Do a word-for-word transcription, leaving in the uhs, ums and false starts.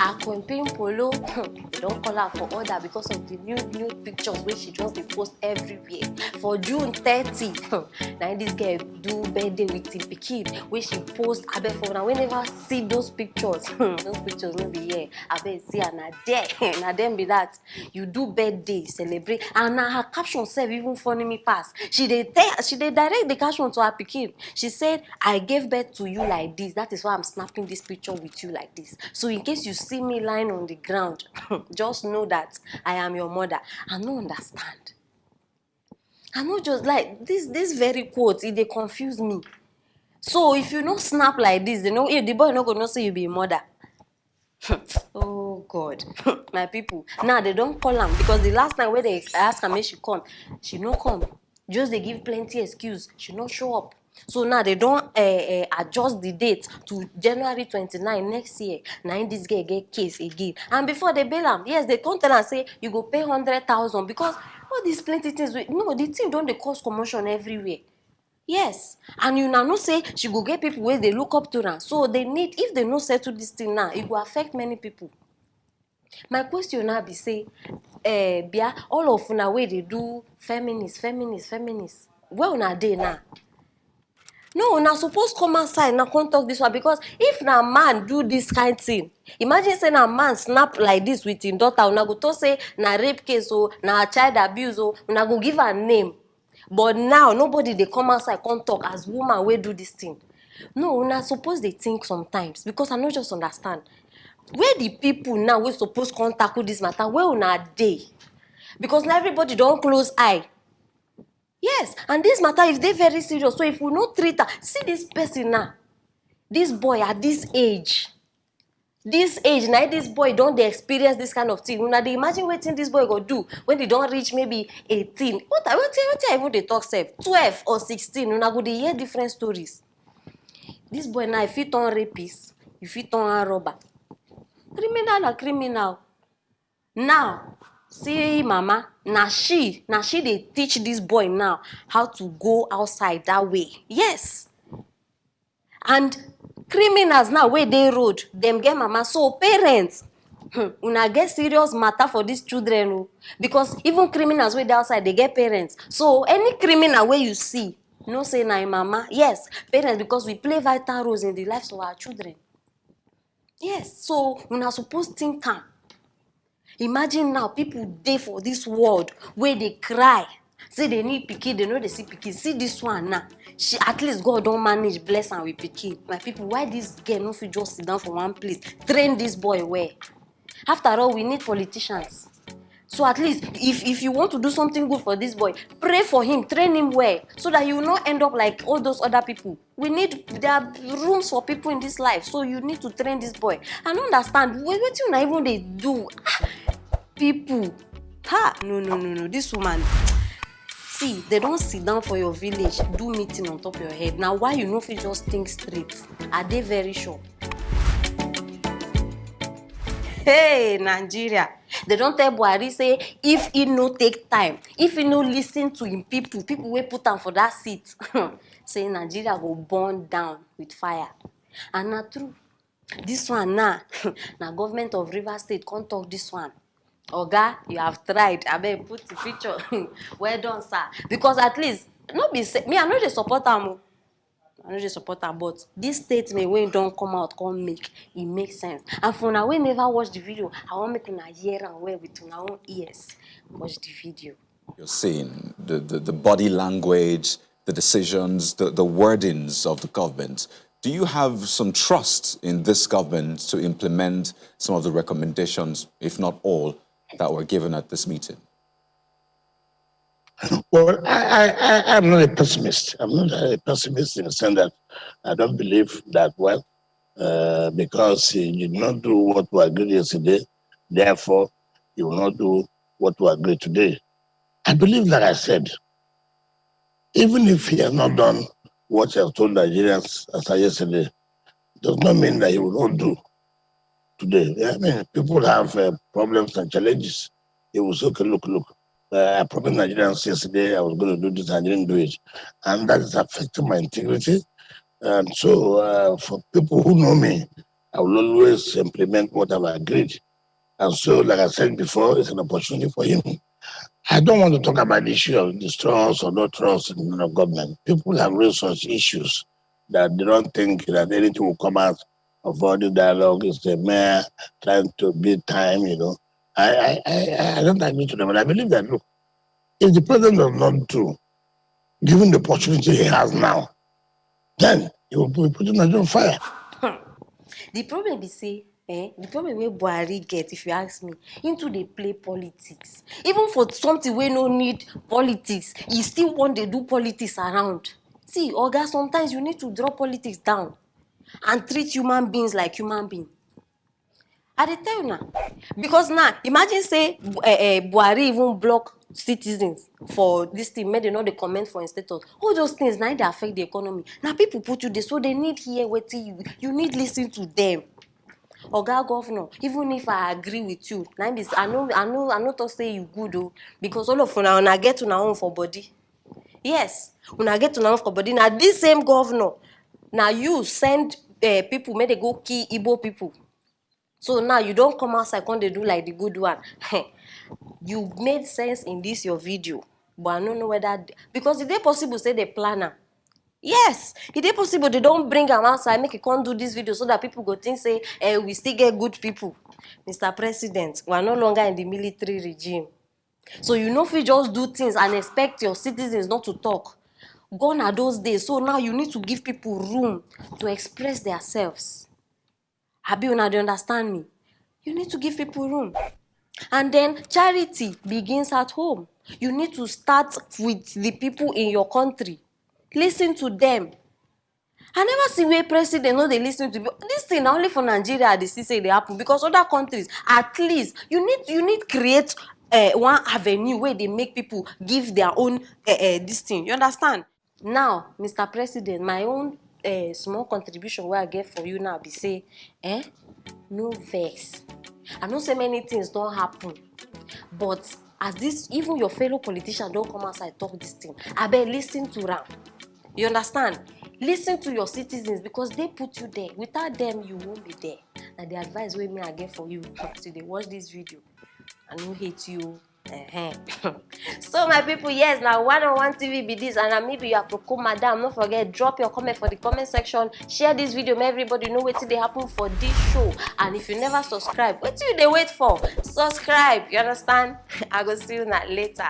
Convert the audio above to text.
Akwempin Polo, they don call am for order because of the new new pictures wey she just dey post everywhere. For June thirty, na this girl do birthday with him pikin wey she post. Abeg, for una wey never see those pictures, those pictures no be here. Abeg, see am, na there, na dem be that. You do birthday, celebrate, and na her caption sef even funny me pass. She dey tell, she dey direct the caption to her pikin. She said, "I gave birth to you like this. That is why I'm snapping this picture with you like this. So in case you see me lying on the ground, just know that I am your mother." I no understand. I no just like this this very quote. E dey confuse me. So if you no snap like this, they know, eh, the boy no go know say you be a mother. Oh God, my people. Now they don call am because the last time wey they ask am make she come, she no come. Just dey give plenty excuse, she no show up. So now they don uh, uh, adjust the date to January twenty-nine next year. Na im this girl get case again. And before they bail am, yes, they come tell am say you go pay hundred thousand because all these plenty things. Wey, no, the thing don dey cause commotion everywhere. Yes, and you now know say she go get people wey dey look up to am. So they need, if they no settle this thing now, e go affect many people. My question now be say, eh, Bia, all of una wey dey do feminist, feminist, feminist, where una dey now? No, una suppose come outside now come talk this one, because if na man do this kind thing, imagine say na man snap like this with him daughter, una go talk say na rape case o, na child abuse o, una go give am name. But now nobody dey come outside come talk as woman wey do this thing. No, una suppose dey think sometimes, because I no just understand. Where the people now wey suppose come tackle this matter, where una dey? Because now everybody don close eye. Yes, and this matter is dey very serious. So if we no treat am, see this person now, this boy at this age, this age na this boy don dey experience this kind of thing. Una dey imagine wetin this boy go do when he don reach maybe eighteen? What I, wetin, wetin I even dey talk sef? Twelve or sixteen, una go dey hear different stories. This boy now, e fit turn rapist, e fit turn armed robber. Criminal na criminal. Now, see mama, na she, na she dey teach this boy now how to go outside that way. Yes. And criminals now wey dey road, dem get mama. So parents, hmm, una get serious matter for these children o, because even criminals wey dey outside, they get parents. So any criminal wey you see, know say na im mama. Yes, parents, because we play vital roles in the lives of our children. Yes, so una suppose think am. Imagine now, people dey for this world wey dey cry say they need pikin, they no dey see pikin. See this one now. She, at least God don manage bless am with pikin. My people, why this girl no fit just sit down for one place, train this boy well? After all, we need politicians. So at least if, if you want to do something good for this boy, pray for him, train him well, so that he will not end up like all those other people. We need, there are rooms for people in this life, so you need to train this boy. I no understand. Wait, wetin una even dey do? Ah, people. Ha, no, no, no, no. This woman. See, they don sit down for your village, do meeting on top your head. Now, why you no fit just think straight? I dey very sure. Hey, Nigeria. They don tell Buhari say if he no take time, if he no listen to him people, people wey put am for that seat, say Nigeria go burn down with fire. And na true. This one now, na government of Rivers State come talk this one. Oga, you have tried. Abeg, put the picture. Well done, sir. Because at least, no be say, me, I no dey support am o. I no dey support am, but this statement wey don come out come make, e make sense. And for una wey never watch the video, I wan make una hear am well with una own ears. Watch the video. You're seeing the, the, the body language, the decisions, the, the wordings of the government. Do you have some trust in this government to implement some of the recommendations, if not all, that were given at this meeting? Well, I, I, I, I'm not a pessimist. I'm not a pessimist in the sense that I don't believe that, well, uh, because he did not do what we agreed yesterday, therefore, he will not do what we agreed today. I believe, like I said, even if he has not done what he has told Nigerians as of yesterday, does not mean that he will not do today. I mean, people have uh, problems and challenges. He will say, okay, look, look, uh, I promised Nigerians yesterday I was going to do this, I didn't do it. And that is affecting my integrity. And so, uh, for people who know me, I will always implement what I've agreed. And so, like I said before, it's an opportunity for him. I don't want to talk about the issue of distrust or no trust in the government. People have raised such issues that they don't think that anything will come out of all the dialogue is the mayor trying to beat time, you know. I, I, I, I don't agree to them, but I believe that, look, if the president does not do, given the opportunity he has now, then he will be putting Nigeria on fire. The problem be say, eh, the problem wey Buhari get, if you ask me, him too dey play politics. Even for something wey no need politics, he still wan dey do politics around. See, oga, sometimes you need to drop politics down and treat human beings like human being. I dey tell una, because now, imagine say Bu- eh, eh, Buhari even block citizens for this thing, make dem no dey comment for im status. All those things na im dey affect the economy. Na people put you there, so they need hear wetin you, you need listen to them. Oga governor, even if I agree with you, na im be say I no, I no, I no talk say you good o, because all of una, una get una own for body. Yes, una get una own for body. Na this same governor, na you send uh, people make they go kill Igbo people. So now you don come outside, come dey do like the good one. You made sense in this your video, but I no know whether, because e dey possible say they plan am. Yes, e dey possible they don bring am outside, make e come do this video so that people go think say, eh, we still get good people. Mister President, we are no longer in the military regime. So you no fit just do things and expect your citizens not to talk. Gone are those days. So now you need to give people room to express themselves. Abi una dey understand me? You need to give people room. And then charity begins at home. You need to start with the people in your country. Listen to them. I never see where president no dey listen to people. This thing na only for Nigeria I dey see say e dey happen, because other countries, at least, you need, you need create uh, one avenue where they make people give their own uh, uh, this thing. You understand? Now, Mister President, my own uh, small contribution wey I get for you now be say, eh, no vex. I know say many things don happen, but as this, even your fellow politician don come outside talk this thing, abeg listen to am. You understand? Listen to your citizens, because they put you there. Without them, you won't be there. Na the advice wey me I get for you as you dey watch this video. I no hate you. Uh-huh. So my people, yes, now one on one T V be this, and I'm maybe you are Madam. Don't forget, drop your comment for the comment section. Share this video, make everybody know wetin dey happen for this show. And if you never subscribe, wetin you dey wait for? Subscribe. You understand? I go see you now later.